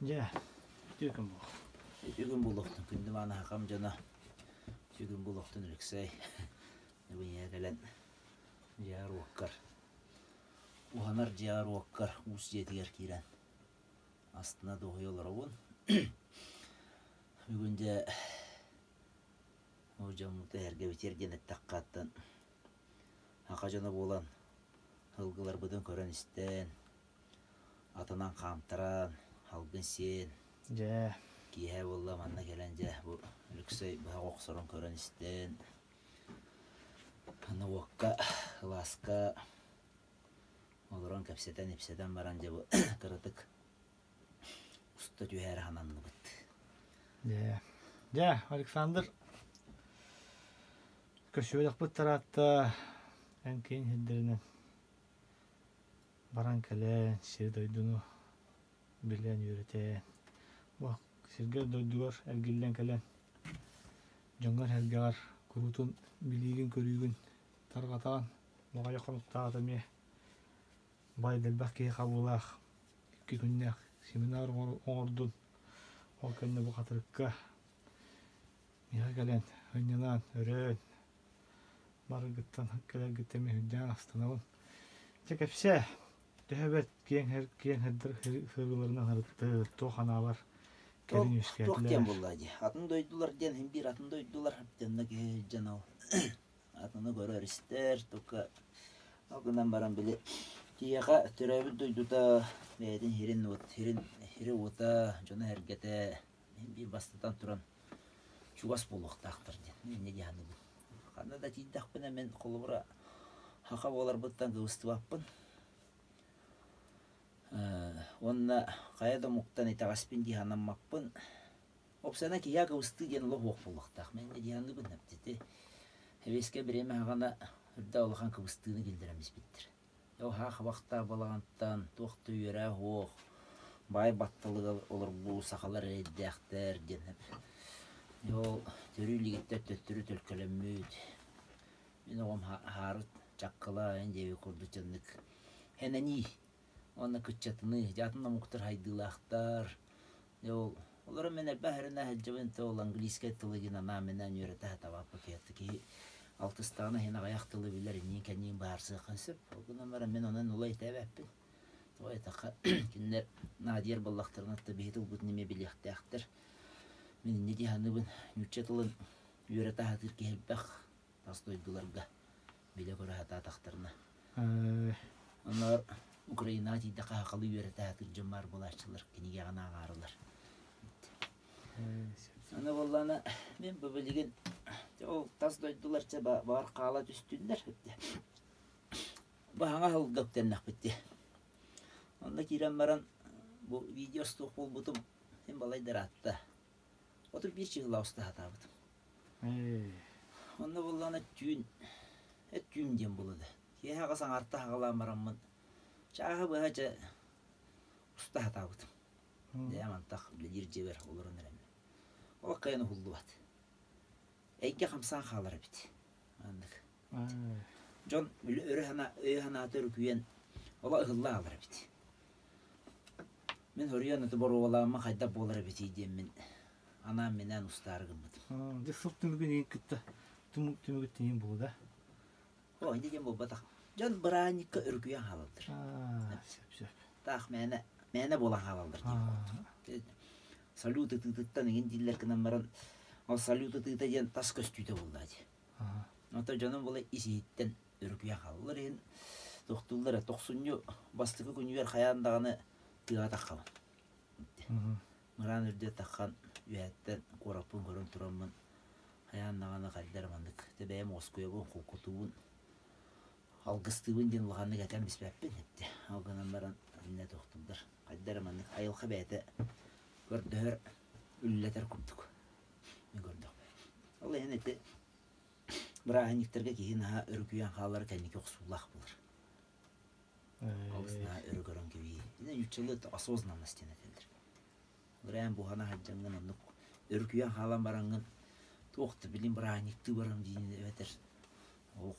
Дьэ, үтүө күн буолуох. Үтүө күн буолуохтун, күндү мааны хахам дьоно. Үтүө күн буолуохтун, Алексей. Бүгүн кэлэн дьиэҕэр уоккар, уһанар дьиэҕэр уоккар уус дьиэтигэр киирэн астына дуоһуйа олоробун. Бүгүн дьэ ол дьоммут эһэргэбитигэр диэн эттэххэ аттан саха дьоно буолан сылгыларбытын көрөн-истэн атынан хаамтаран, алгын сиэн, Дьэ, киэһэ буолла манна кэлэн дьэ бу Өлөксөй быһах охсорун көрөн-истэн, аны уокка, кылааска олорон кэпсэтэн-ипсэтэн баран дьэ бу кыратык уста түһээри сананныбыт. Дьэ, дьэ, Александр, көрсүбэтэхпит тараатта эн киин сирдэринэн Баран кэлэн, сири-дойдуну билэн үөрэтэн, бу сиргэр-дойдугар эргиллэн кэлэн, дьоҥҥор-сэргэҕэр куруутун билиигин-көрүүгүн тарҕатан, баҕайы хонуктаҕыт эмиэ баай да элбэх киһи хабыылаах икки күннээх семинар оҥордун. Ол кэннэ бу Хатырыкка миэхэ кэлэн ынньанан, өрөөн, барыгыттан кэлэргиттэн мин үрдээн астынабын. Дьэ кэпсээ, төһө бэрт киэҥ киэҥ сырыыларынан ырыттыыр, туох анаалар кэлин Туох диэн үөскээтилэр? буолла дии. Атын дойдулар диэн син биир атын дойдулар дьонно киһи дьон ол атыны көрөр истэр, только ол гынан баран били киһиэхэ төрөөбүт дойдута бэйэтин сирин уот сирин сири уота дьоно-сэргэтэ син биир бастатан туран чугас буолуохтаахтар диэн инньэ дии саныыбын. Ханна да тиийдэхпинэ мин холобура саха буоларбыттан кыбыстыбаппын. Уонна хайа да омуктан итэҕэспин дии санаммаппын. Опсана киһи кыбыстыы диэн олох уох буолуохтаах. Мин инньэ дии саныыбын. Ити сэбиэскэй бириэмэ саҕана үрдэ улахан кыбыстыыны киллэрэн испиттэр. Уһаа хабахтаах балаҕантан туох да үөрэ суох, баай батталыга олорбут сахалар эрэйдээхтэр диэн ол төрүү илигиттэр төттөрү төлкөлөммүт. Мин оҕом аһаарыт чаккыла эн диэбит курдук дьоннук хэнэнии уонна кыччатыныы дьэ атын омуктар хайдыылаахтар Дьэ ол олору мин элбэх эрэнэ сылдьабын то ол английскай тылы гин анаан-минээн үөрэтэ сатаабаппын киһи киһи алтыстаҕына иһин аҕыйах тылы билэр инниин-кэнниин быһаарсыаххын сөп. Ол гынан баран мин онон ыла итээбэппин. Тоҕо диэтэххэ кинилэр наадыйар буоллахтарына да биһи тылбытын эмиэ билиэхтээхтэр. Мин инньэ дии саныыбын нуучча тылын үөрэтэ сатыыр киһи элбэх тас дойдуларга билэ-көрө сатаатахтарына. Онноор Украинаҕа тиийдэххэ сахалыы үөрэтэ сатыыр дьон баар буолааччылар, кинигэҕин ааҕаарылар. Аны буоллаҕына мин бу билигин ол тас дойдулар чэ баар хаала түстүннэр. Баһаҥа сылга үктэннэхпит дии. Онно киирэн баран бу видео суох буолбутум син балайда ыраатта. 31 чыһыла уста сатаабытым. Онно буоллаҕына түүн, эт түүн диэн буолла да. Киэһэ аҕыс аҥаарта аҕалаан бараммын чааһы быһа дьэ уста сатаабытым. Дьэ мантах үлэлиир дьиэбэр олорон эрэммин. Ол кыайан уһуллубат. Эйгэ хамсаан хаалар эбит. Маннык. Дьон өрө санаа, өйө санаата өрүкүйэн ола ыһылла хаалар эбит. Мин хоруйан аты боруобалааммын хайдах буолар эбитий диэммин анаан-минээн устаары гыммытым. Дьэ сыл түмүгүн иһин кытта түмүгүттэн иһин буолла да? Оо, инньэ диэн буолбатах. Дьон бырааһынньыкка өрүкүйэн хаалаллар. Сөп, сөп. Таах мээнэ, мээнэ буолан хаалаллар диэн курдук. Салют ытыытыттан иҥин дииллэр гынан баран, ол салют ытыыта диэн тас көстүүтэ буолла дии. Оттон дьонум була ис-иһиттэн өрүкүйэн хаалаллар иһин тохтууллар тохсунньу бастакы күнүгэр хайаан даҕаны тыаҕа таххабын. Мыраан үрдүгэр таххан үөһэттэн куораппын көрөн тураммын хайаан даҕаны хайда эрэ маннык дьэ бэйэм уоскуйабын, холкутуубун, алгыстыыбын диэн улаханнык этэн биспэппин эттэ. Ол гынан баран иннэ тохтуллар. Хайда эрэ маннык айылҕа бэйэтэ көрдөһөр, үллэтэр курдук. Мин көрдөхпүн. Ол иһин ити бырааһынньыктарга киһи наһаа өрүкүйэн хаалара кэнники охсуулаах буолар. Олус наһаа өрө көрөн кэбиһии. Нууччалыы осознанность диэн этэллэр. Ырыан буһана сылдьаҥҥын оннук өрүкүйэн хаалан бараҥҥын туох да билин бырааһынньыктыы барам диин эбэтэр ох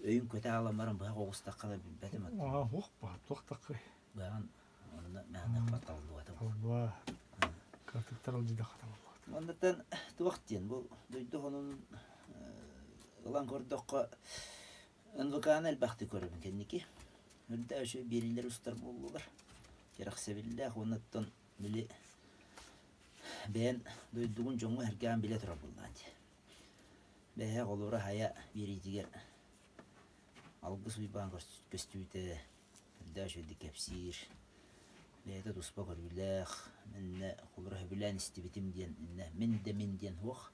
өйүн көтө аалан баран быһах оҕустаххына билбэтим Ох, туох такай. Быһаҕын онно мээнэ таллыбатым. Таллыа. Таралдьыда хатамаллаат. Оннуттан туох диэн бу дойду хонун ылан көрдөххө НВК-ны элбэхтик көрөбүн кэнники. Үрдэ үчүгэй биэриилэр устар буоллулар. Кэрэхсэбиллээх уоннаттан били бэйэн дойдугун дьоҥҥо эргээн билэ турар буоллаҕа дии. Бэйэ холуура хайа биэриитигэр Алгыс Уйбаан көстүүтэ үрдээх үчүгэйдик кэпсиир, бэйэтэ туспа көрүүлээх, иннэ холуура сөбүлээн истибитим диэн иннэ мин да мин диэн суох.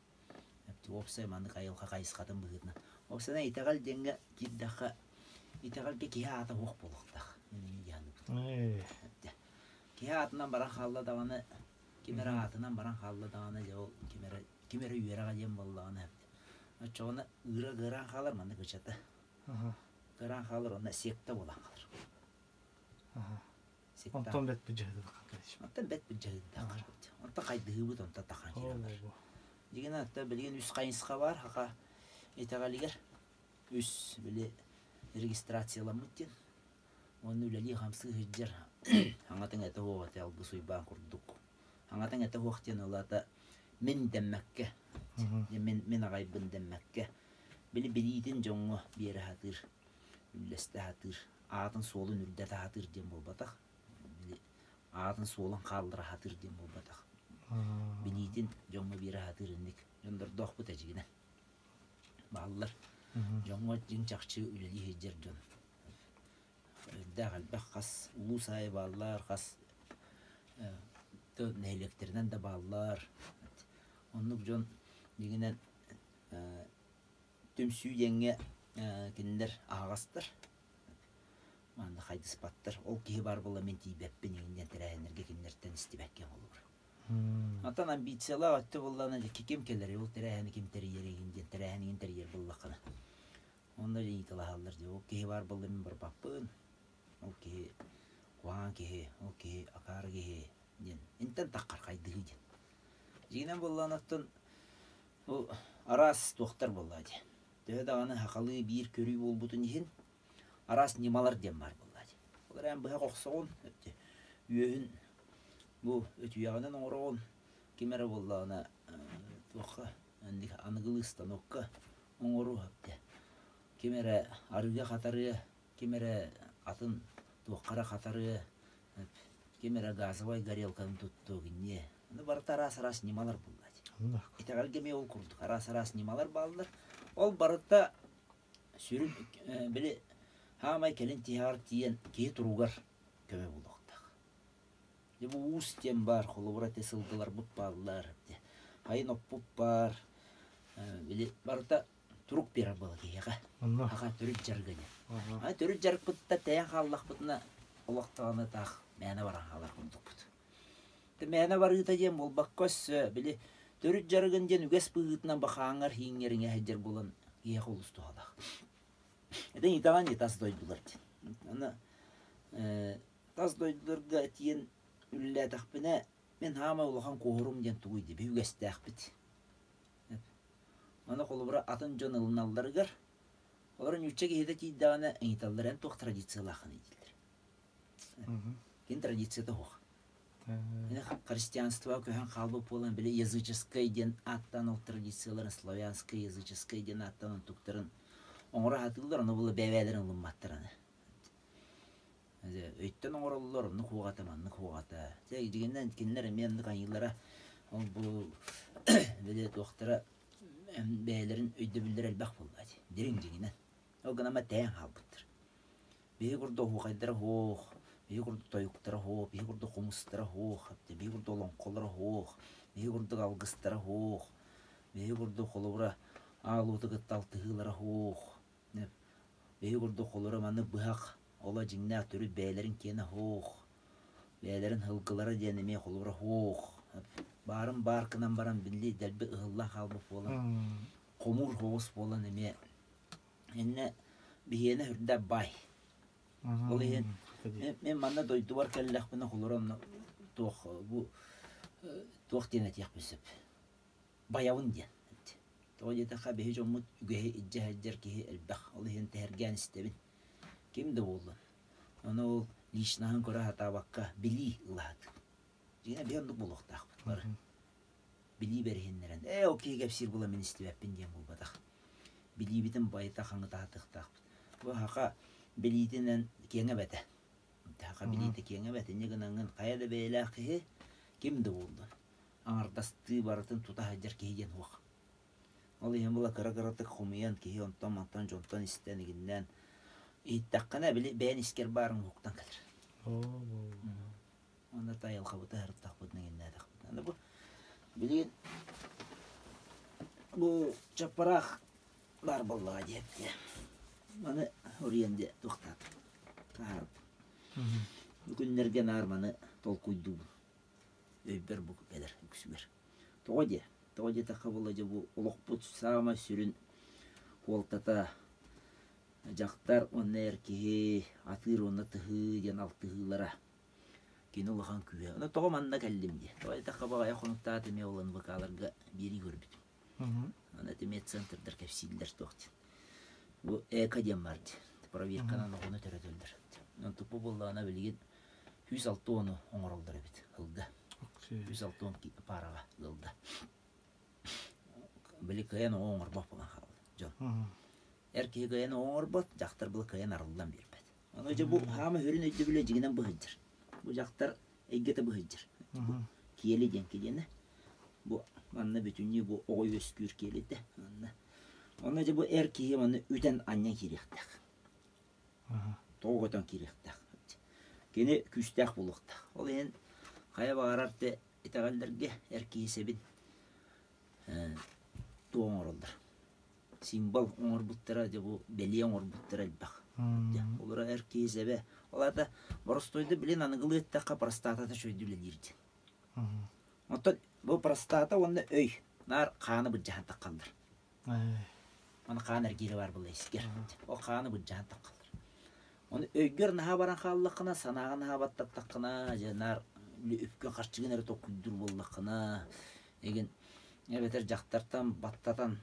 Уопсай маннык айылҕа хайысхатын быһыытынан. Уопсайынан итэҕэл диэҥҥэ киирдэххэ, итэҕэлгэ киһи аата суох буолуохтаах. Мин инньэ дии саныыбын. Киһи аатынан баран хаалла даҕаны, ким эрэ аатынан баран хаалла даҕаны, дьэ ол ким эрэ ким эрэ үөрэҕэ диэн буоллаҕына, оччоҕуна ыыра кыараан хаалар маннык ычата. Кыараан хаалар уонна секта буолан хаалар. Онтон бэт быдьаһыыда Онтон бэт быдьаһыыда Онтон хайдыһыыбыт онтон тахан киирэн барар. Дигинэ отто билигин үс хайысха бар хака итэҕэлигэр үс били регистрацияламмыт диэн. Уонна үлэлии-хамсыы сылдьар хаҥатын этэ суох этэ алгыс уйбаан курдук. Хаҥатын этэ суох диэн ылата мин дэммэккэ, мин мин аҕайбын дэммэккэ, били билиитин дьоҥҥо биэрэ сатыыр, үллэстэ сатыыр, аатын-суолун үрдэтэ сатыыр диэн буолбатах. Били аатын-суолун хааллара сатыыр диэн буолбатах. Билиитин дьоҥҥо биэрэ сатыыр инник дьоннордоохпут эдьигинэ. Бааллар. Дьоҥҥо дьиҥ чахчы үлэлии сылдьар дьон. Үрдээх элбэх хас улуус аайы бааллар, хас нэһилиэктэринэн да бааллар. Оннук дьон дьиҥинэн түмсүү диэҥҥэ кинилэр аһаҕастар. Манна хайдыспаттар. Ол киһи баар буолла мин тиийбэппин игин диэн тэрээһиннэргэ кинилэртэн истибэккэ холобур. Оттон амбициялаах өттө буоллаҕына дьэ ким кэлэрий, ол тэрээһини ким тэрийэр игин диэн тэрээһин игин тэрийэр буоллаххына. Онно ыйыталаһаллар дии, ол киһи баар буолла мин барбаппын, ол киһи куһаҕан киһи, ол киһи акаары киһи диэн интэн таххар хайдыһыы диэн. Дьиҥинэн буоллаҕына оттон бу араас туохтар буоллаҕа дии. Төһө даҕаны сахалыы биир көрүү буолбутун иһин араас ньымалар диэн баар буоллаҕа дии. Ол эрэн быһах охсоҕун, үөһүн бу өтүйэҕинэн оҥороҕун, ким эрэ буоллаҕына туохха аныгылыы станокка оҥоруо этэ. Ким эрэ арыыга хатарыа, ким эрэ атын туохха эрэ хатарыа, ким эрэ газовай горелканы туттуо инниэ. Ону барыта араас-араас ньымалар буолла дии. Итэҕэлгэ эмиэ ол курдук араас-араас ньымалар бааллар. Ол барыта сүрүн били хаамай кэлин тиһэҕэр тиийэн киһи туругар көмө буолуохтаах. Дьэ бу уус диэн баар, холобура ити сылгыларбыт бааллар, хайын оппут баар, били барыта турук биэрэр буола киһиэхэ. Аха төрүт дьарыга диэн. А төрүт дьарыкпытта тэйэн хааллахпытына олох даҕаны таах мээнэ баран хаалар курдукпут. Мээнэ барыыта диэн буолбакка өссө били төрүт дьарыгын диэн үгэс быһыытынан бахааҥҥар ииҥҥэр иҥэ сылдьар буолан киһиэхэ олус туһалаах. Это не того, не тас дойдулар диэн. Аны Тас дойдуларга тиийэн үлэлээтэхпинэ, мин хаамай улахан куоһурум диэн тугуй дии, биһи үгэстээхпит. Аны холобура атын дьон ылыналларыгар, олор нуучча киһитэ тиийдэҕинэ ыйыталлар, эн туох традициялааххыный дииллэр. Кини традицията суох. Христианствоҕа көһөн хаалбыт буолан, били языческай диэн ааттаан ол традицияларын, славянскай языческай диэн ааттаан онтуктарын оҥоро сатыыллар, ону була бэйэ-бэйэлэрин ылымматтар аны. Өйтөн оҥороллор, оннук уоҕата, маннык уоҕата. Дьэ, дьиҥинэн кинилэр эмиэ оннук айыылара ол бу били туохтара бэйэлэрин өйдөбүллэрэ элбэх буолла дии. Дириҥ дьиҥинэн. Ол гынан тэйэн хаалбыттар. Биһи курдук оһуохайдара суох, биһи курдук тойуктара суох, биһи курдук хомустара суох, биһи курдук олоҥхолоро суох, биһи курдук алгыстара суох, биһи курдук холобура аал уоту кытта алтыһыылара суох. Биһи курдук холоро маны быһах, оло дьиҥнээх төрүт бэйэлэрин киэнэ суох, бэйэлэрин һылгылара диэн эмиэ холобура суох. Баарын баар гынан баран били дэлби ыһыллан хаалбыт буолан, хомуур соҕус буолан эмиэ иннэ биһиэнэ үрдэ баай. Ол иһин мин манна дойдубар кэллэхпинэ холоро онно туох бу туох диэн этиэхпин сөп. Байабын диэн. Тоҕо диэтэххэ, биһи дьоммут үгэһи илдьэ сылдьар киһи элбэх, ол иһин тэһэргээн истэбин. Ким да буоллун. Ону ол личноһын көрө сатаабакка билии ылаһыт. Дьиҥэ биһи оннук буолуохтаахпыт бары. Билии бэриһиннэрэн, ээ ол киһи кэпсиир була мин истибэппин диэн буолбатах. Билиибитин байыта хаҥытаатыахтаахпыт. Бу саха билиитинэн киэҥэ эбэтэ. Саха билиитэ киэҥэ эбэтэ. Инньэ гынаҥҥын хайа да бэйэлээх киһи ким да буоллун аҥардастыы барытын тута сылдьар киһи диэн суох. Ол иһин була кыра-кыратык хомуйан киһи онтон-мантан дьонтон истэн игиннээн иһиттэххинэ били бэйэн искэр баарыҥ уһуктан кэлэр. Уонна айылҕабыты аһарыттахпытына игиннээтэхпитинэ. Аны бу билигин бу чаппараах баар буоллаҕа диэбитэ. Маны уруйан диэ туохтаатым таһаарбытым. Бу күннэргэ наар маны толкуйдуубун. Өйбөр бу кэлэр үксүгэр. Тоҕо диэ? Тоҕо диэтэххэ буолла дьэ бу олохпут саамай сүрүн суолтата дьахтар уонна эр киһи атыыр уонна тыһыы диэн алтыһыылара кини улахан күүһэ. Ону тоҕо манна кэллим диэ. Тоҕо диэтэххэ баҕайы хонуктаат эмиэ ол НВК-ларга биэрии көрбүтүм. Аны ити медцентрдар кэпсииллэр туох диэн. Бу эко диэн бар диэн. Проверканан оҕону төрөтөллөр. Онтукпу буоллаҕына билигин 160 оҥороллор эбит ылга. 160 паараҕа ыалга. Били кыайан оҕо оҥорбот буолан хаалла дьон. Эр киһи кыайан оҕо оҥорбот, дьахтар была кыайан арыллан биэрбэт. Аны дьэ бу хаама сүрүн өйдөбүлэ дьигинэн быһыдьар. Бу дьахтар эйгэтэ быһыдьар. Бу киэли диэн килиэнэ. Бу манна бүтүннүү бу оҕо үөскүүр киэлитэ. Манна. Онно дьэ бу эр киһи манна үтэн анньан киириэхтээх. Тоҕо көтөн киириэхтээх. Кини күүстээх буолуохтаах. Ол иһин хайа баҕарар те итэҕэллэргэ эр киһи сэбин туох оҥороллор. Символ оҥорбуттара, дьэ бу бэлиэ оҥорбуттара элбэх. Олоро эр киһи сэбэ. Ол аата боростуойду билин аныгылыы эттэххэ простатата үчүгэйдик үлэлиир диэн. Оттон бу простата уонна өй наар хааны былдьаһан таххаллар. Аны хаан эргиирэ баар буолла искэр. Ол хааны былдьаһан таххаллар. Ону өйгөр наһаа баран хааллаххына, санааҕа наһаа баттаттаххына, дьэ наар үпкүн-харчыгын эрэ толкуйдуур буоллаххына, игин эбэтэр дьахтартан баттатан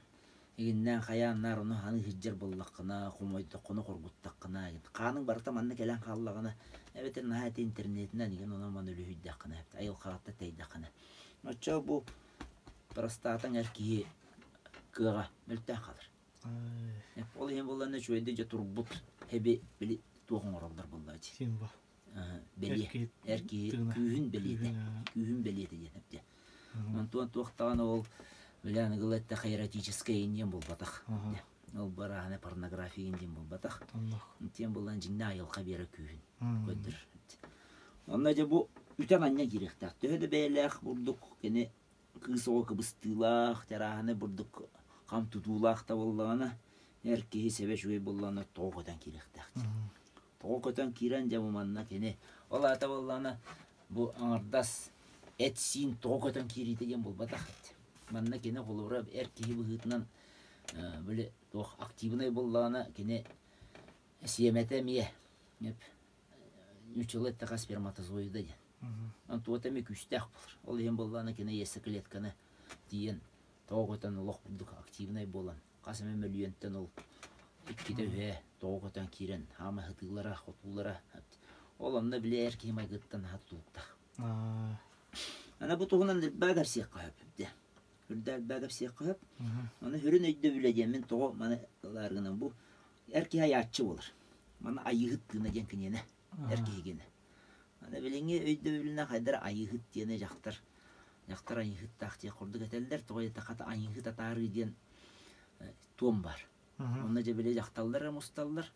игиннээн хайаан наар ону ханы сылдьар буоллаххына, хомойдоххуна, хоргуттаххына, игин хааныҥ барыта манна кэлэн хааллаҕына, эбэтэр наһаа ити интернетинэн игин онон-манан үлүһүйдэххинэ, айылҕаҕыттан тэйдэххинэ. Оччо бу простатаҥ эр киһи кыаҕа мөлтөөн хаалар. Ол иһин буоллаҕына үчүгэйдик дьэ турбут эби били туох оҥороллор буоллаҕа дии. Символ. Бэлиэ. Эр киһи күүһүн бэлиэтэ. Күүһүн бэлиэтэ диэн эптэ. Онтуон туох даҕаны ол били аныгылы эттэххэ эротическай диэн буолбатах. Ол бараһана порнография диэн буолбатах. Тиэн буоллан дьиҥнээх айылҕа биэрэр күүһүн көрдөрөр. Онно дьэ бу үтэн анньа киириэхтээх. Төһө да бэйэлээх бурдук кини кыыс оҕо кыбыстыылаах, чарааһынай бурдук хам тутуулаах да буоллаҕына, эр киһи сэбэ үчүгэй буоллаҕына тоҕо көтөн киириэхтээх дии. Тоҕо көтөн киирэн дьэ бу манна кини ол аата буоллаҕына бу аҥардас эт-сиин тоҕо көтөн киириитэ диэн буолбатах. Манна кини холобура эр киһи быһыытынан били туох активнай буоллаҕына кини сиэмэтэ эмиэ нууччалыы эттэххэ сперматозоида диэн. Онтуота эмиэ күүстээх буолар. Ол иһин буоллаҕына кини яйцеклетканы тиийэн тоҕо көтөн олох курдук активнай буолан хас эмэ мөлүйүөнтэн ол иккитэ үһэ тоҕо көтөн киирэн хаама сытыылара, хотуулара ол онно били эр киһи майгыттан наһаа тутулуктаах. Аны бу туһунан элбэҕи кэпсиэххэ сөп дьэ. Үрдэ элбэҕи кэпсиэххэ сөп. Аны сүрүн өйдөбүлэ диэн мин тоҕо маны ылааргынан бу эр киһи айааччы буолар. Маны айыыһыт тыына диэн киниэнэ эр киһигинэ. Аны билиҥҥи өйдөбүлүнэн хайдара айыыһыт диэни дьахтар дьахтар айыыһыттаах диэх курдук этэллэр. Тоҕо диэтэххэ айыыһыт атаарыы диэн туом баар. Онно дьэ били дьахталлар эрэ мусталлар.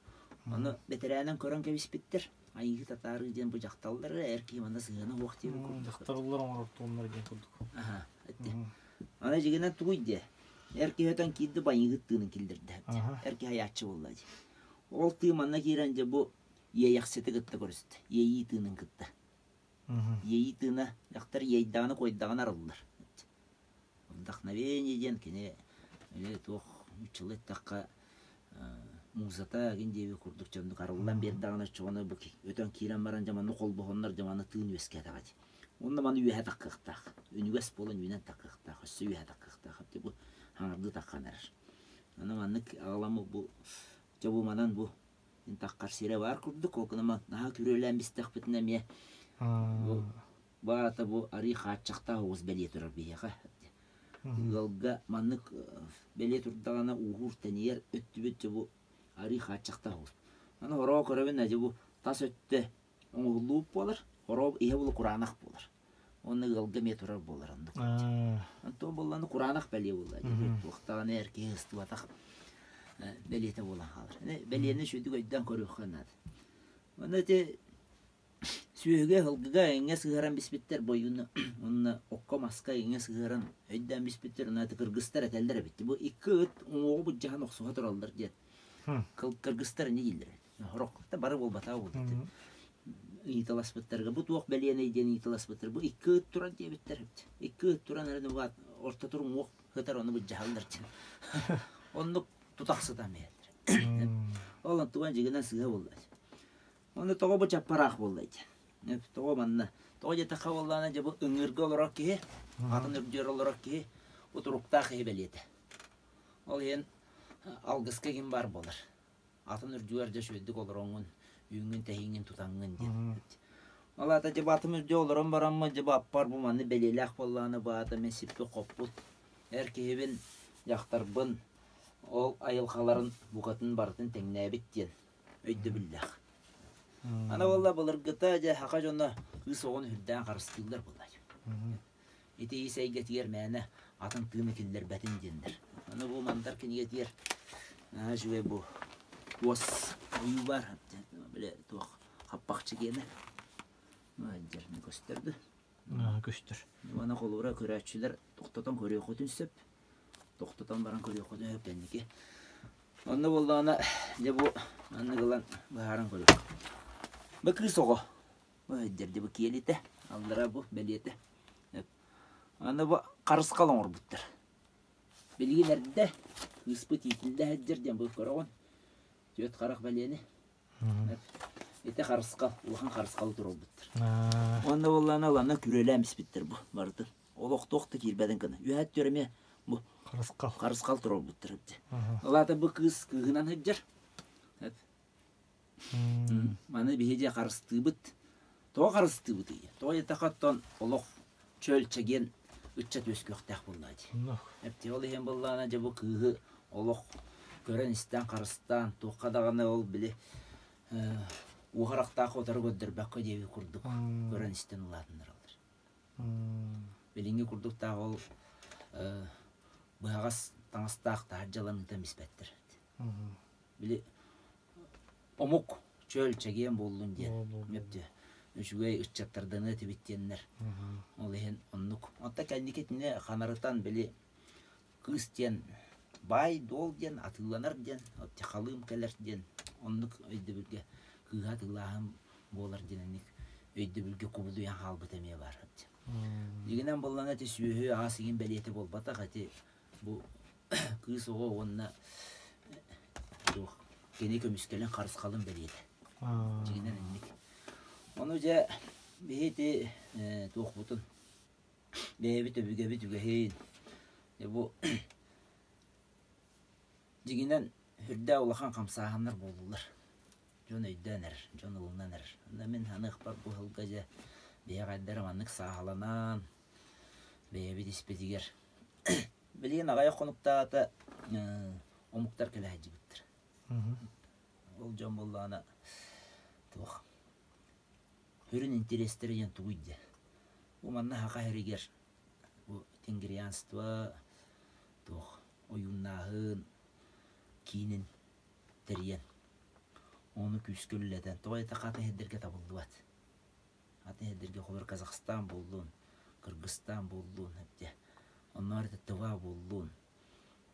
Ону бэтэрээнэн көрөн кэбиспиттэр. Айыыһыт атаарыы диэн бу дьахталлар эрэ эр киһи манна сыһыана суох диэбит курдук. Дьахталлар оҥорор туомнар диэн курдук. Аха, этти. Аны дьигинэн тугуй диэ? Эр киһи өтөн киирди байыыһыт тыынын киллэрдэ. Эр киһи айааччы буолла дии. Ол тыы манна киирэн дьэ бу иэйэхсити кытта көрүстэ. Иэйии тыынын кытта. Иэйии тыына дьахтар иэйдэҕинэ койдаҕына арыллар. Вдохновение диэн кини туох нууччалыы эттэххэ музата гин диэби курдук дьоннук арыллан биэрдэҕинэ оччоҕуна бу өтөн киирэн баран дьэ манна холбоһоннор дьэ манна тыын үөскээтэҕэ дии. Онно маны үөһэ таккыахтаах. Үнүгэс буолан үүнэн таккыахтаах, өссө үөһэ таккыахтаах. Бу хаҥардыы таккан эрэр. Аны маннык аҕаламмыт бу дьэ бу манан бу таххар сирэ баар курдук, ол гынан наһаа күрүөлээн бистэхпитинэ эмиэ бу баата бу арыы хааччахтаах оҕус бэлиэ турар биһиэхэ. Ыалга маннык бэлиэ турдаҕына ууһуур тэнийэр өттүбүт дьэ бу арыы хааччахтаах оҕус. Аны ороо көрөбүн дьэ бу тас өттө оҥоһуллубут буолар, ороо иһэ була кураанах буолар. Уонна ыалга эмиэ турар буолар оннук. Онтон буоллаҕына кураанах бэлиэ буолла. Туохтаҕына эр киһи ыстыбатах бэлиэтэ буолан хаалар. Бэлиэни үчүгүйдүк өйдөөн көрүөххэ наада. Уонна ити Сүөһүгэ, сылгыга эҥҥэ сыһыаран биспиттэр бойууну уонна окко-маска эҥҥэ сыһыаран өйдөөн биспиттэр уонна кыргызтар этэллэр эбит. Бу икки ыт уҥуоҕу былдьаһан охсуһа тураллар диэн. Кыргызтар инньэ дииллэр эбит. Сорох да бары буолбатаҕа буолбут. Ыйыталаспыттарга бу туох бэлиэнэй диэн ыйыталаспыттар. Бу икки ыт туран диэбиттэр эбит. Икки ыт туран эрэн ортотур уҥуох сытар ону былдьаһаллар диэн. Оннук тутахсытан биэрэллэр. Ол онтуган дьигинэн сыыһа буолла. Ону тоҕо бу чаппараах буолла ити? Тоҕо манна? Тоҕо диэтэххэ буоллаҕына дьэ бу ыҥыырга олорор киһи, атын үрдүгэр олорор киһи утуруктаах киһи бэлиэтэ. Ол иһин алгыска ким баар буолар. Атын үрдүгэр дьэ үчүгэйдик олороҥҥун, үүҥҥүн-тэһииҥҥин тутаҥҥын диэн. Ол аата дьэ бу атым үрдүгэр олорон бараммын дьэ бу аппар бу манны бэлиэлээх буоллаҕына бу аата мин сиппит-хоппут эр киһибин, дьахтарбын ол айылҕаларын букатын барытын тэҥнээбит диэн өйдөбүллээх. Аны буолла былыргыта дьэ саха дьоно кыыс оҕону үрдээн харыстыыллар буолла. Ити ис эйгэтигэр мээнэ атын тыыны киллэрбэтин диэннэр. Аны бу мандар кинигэтигэр наһаа үчүгэй бу туос ойуу баар. Били туох хаппахчы диэнэ. Дьэрни көстөрдө. Көстөр. Уонна холобура көрөөччүлэр тохтотон көрүөххүтүн сөп. Тохтотон баран көрүөххүтүн сөп кэнники. Онно буоллаҕына, дьэ бу маннык ылан быһааран көрүөх. Бу кыыс оҕо. Бу дьэ бу киэлитэ, аллара бу бэлиэтэ. Аны бу харысхал оҥорбуттар. Билигин эрдэ кыыспыт иитиллэ сылдьар диэн бу көрөҕүн. Түөрт харах бэлиэни. Ити харысхал, улахан харысхалы туруорбуттар. Уонна буоллаҕына ылана күрүөлээн биспиттэр бу барытын. Олох туох да киирбэтин гына. Үөһэ өттүгэр эмиэ бу Харысхал. Харысхал туруорбуттар эбит. Ол аата бу кыыс кыыһынан сылдьар. Маны биһи дьэ харыстыыбыт. Тоҕо харыстыыбытый? Тоҕо диэтэххэ оттон олох чөл чэгиэн ыччат үөскүөхтээх буоллаа дии. Эптии ол иһин буоллаҕына дьэ бу кыыһы олох көрөн-истэн харыстаан туохха даҕаны ол били уоһарахтаах утары көрдөрбөккө диэбит курдук көрөн-истэн улаатыннараллар. Билиҥҥи курдуктаах ол быһаҕас таҥастаах таһырдьаланыыта испэттэр. Били омук чөл чэгиэн буоллун диэн мөптү үчүгэй ыччаттарданыа этибит диэннэр. Ол иһин оннук. Онто кэнники итини ханарытан били кыыс диэн баай-дуол диэн атыыланар диэн халыым кэлэр диэн оннук өйдөбүлгэ кыыһа атыылааһын буолар диэн инник өйдөбүлгэ кубулуйан хаалбыт эмиэ баар. Дьигинэн буоллаҕына ити сүөһү аас игин бэлиэтэ буолбатах ити бу кыыс оҕо уонна туох кини көмүскэлин харысхалын бэлиэтэ. Дьигинэн инник. Ону дьэ биһи ити туохпутун бэйэбит өбүгэбит үгэһин бу дьигинэн үрдээх улахан хамсааһыннар буоллулар. Дьон өйдөөн эрэр, дьон ылынан эрэр. Онно мин саныахпар бу сылга дьэ биһиэхэ маннык сааһыланан бэйэбит испитигэр билигин аҕыйах хонуктаата омуктар кэлэ сылдьыбыттар. Ол дьон буоллаҕына туох сүрүн интэриэстэрэ диэн тугуй диэн. Бу манна саха сиригэр бу тенгрианство туох ойууннааһын киинин тэрийэн ону күүскэ үлэлэтэн тоҕо диэтэххэ атын сирдэргэ табыллыбат. Атын сирдэргэ холобур Казахстан буоллун, Кыргызстан буоллун, эбитэ оннооҕор это Тыва буоллун,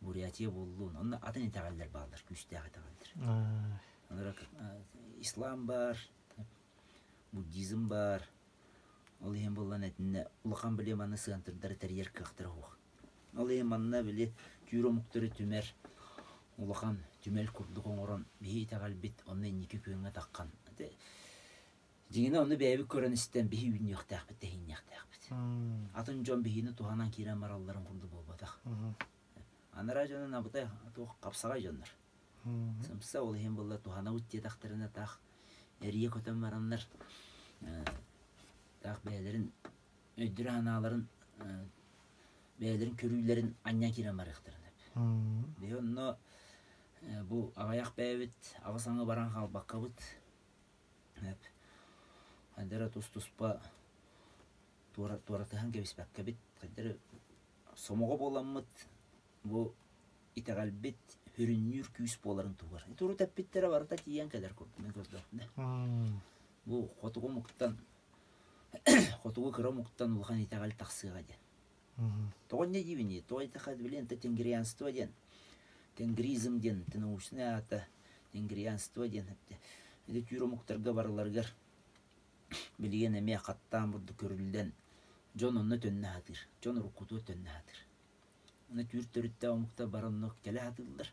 Бурятия буоллун, онно атын итэҕэллэр бааллар, күүстээх итэҕэллэр. Ислам баар, буддизм баар. Ол иһин буоллан этиннэ улахан били маны сыантырдары тэрийэр кыахтара суох. Ол иһин манна били түүр омуктары түмэр улахан түмэл курдук оҥорон биһи итэҕэлбит онно инники күөҥҥэ таххан. Дьиҥинэ ону бэйэбит көрөн истэн биһи үүнүөхтээхпит, тэһиинниэхтээхпит. Атын дьон биһини туһанан киирэн баралларын курдук буолбатах. Анараа дьонун абытай туох хапсаҕай дьоннор. Сымса ол иһин буолла туһанабыт диэтэхтэринэ таах эрийэ көтөн бараннар таах бэйэлэрин өйдөрө-санааларын Бэйэлэрин көрүүлэрин анньан киирэн барыахтарын сөп. Биһи онно бу аҕыйах бэйэбит аҕыс аҥы баран хаалбаккабыт хайдара тус-туспа туоратыһан кэбиспэккэбит хайдары сомоҕо буоламмыт бу итэҕэлбит сүрүннүүр күүс буоларын туһугар. Туру тэппиттэрэ барыта тиийэн кэлэр курдук мин көрдөхпүнэ. Бу хотугу омуктан хотугу кыра омуктан улахан итэҕэл тахсыаҕа диэн. Тоҕо инньэ диибиний? Тоҕо диэтэххэ, билин это тенгрианство диэн, тенгризм диэн, это научнай аата тенгрианство диэн. Ити түүр омуктарга барыларыгар билигин эмиэ хаттаан бурдук көрүллэн дьон онно төннө сатыыр. Дьон уруккутугар төннө сатыыр. Аны түүр төрүттээх омуктар бары онно кэлэ сатыыллар.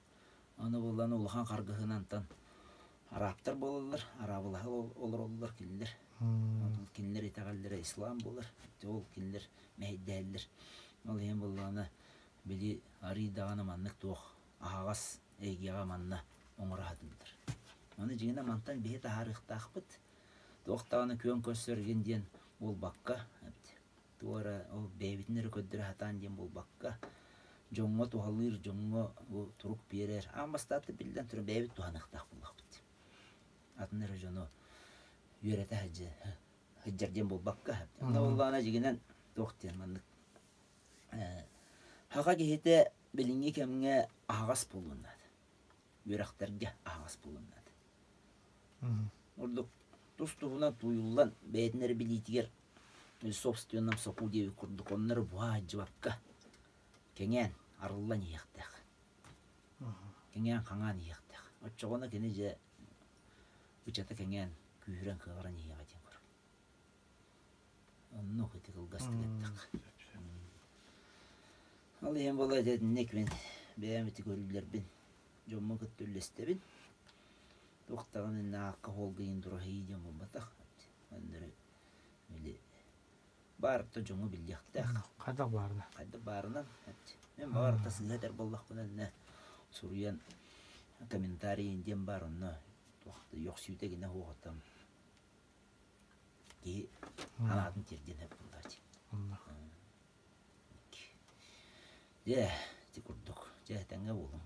Аны буоллаҕына улахан харгыһынан араабтар буолаллар, араабылаһа олороллор кинилэр. Кинилэр итэҕэллэрэ ислам буолар. Ол кинилэр мэһэйдэһэллэр. Ол иһин буоллаҕына били арыый даҕаны маннык туох аһаҕас эйгэҕэ манна оҥоро сатыыллар. Аны дьиҥинэн мантан биһи таһаарыахтаахпыт. Туох даҕаны күөн көрсөр игин диэн буолбакка туора ол бэйэбитин эрэ көрдөрө сатаан диэн буолбакка, дьоҥҥо туһалыыр, дьоҥҥо бу турук биэрэр. Аан бастаатта биллэн туран бэйэбит туһаныахтаах буоллахпыт. Атын эрэ дьону үөрэтэ сылдьар диэн буолбакка. Онно буоллаҕына дьигинэн туох диэн маннык саха киһитэ билиҥҥи кэмҥэ аһаҕас буолуон наада. Үөрэхтэргэ аһаҕас буолуон наада. Ордук тус-туһунан тууйуллан бэйэтин эрэ билиитигэр собственном соку диэбит курдук онно эрэ буһа сылдьыбакка кэҥээн арыллан иһиэхтээх. Кэҥээн хаҥаан иһиэхтээх. Оччоҕуна кини дьэ ычата кэҥээн күүһүрэн кыаҕыран иһиэҕэ диэн көрөбүн. Оннук ити кылгастык эттэххэ. Ол иһин буолла итинник мин бэйэм ити көрүүлэрбин дьоммун кытта үллэстэбин. Туох даҕаны наакка хоолгайын дураһыйыы диэн буолбатах. Өннөрү били баарта дьоҥу биллиэхтээх. Хайдах баарынан? Хайдах баарынан. Мен баарта сыыһа этэр буоллахпына иннэ суруйан комментарий диэн баар онно туох да йөхсүүтэ гинэ хуоҕатам киһи анаатын тиэрдиэн сөп буоллааччы. Дьэ, ити курдук. Дьэ, тэҥҥэ буолуҥ.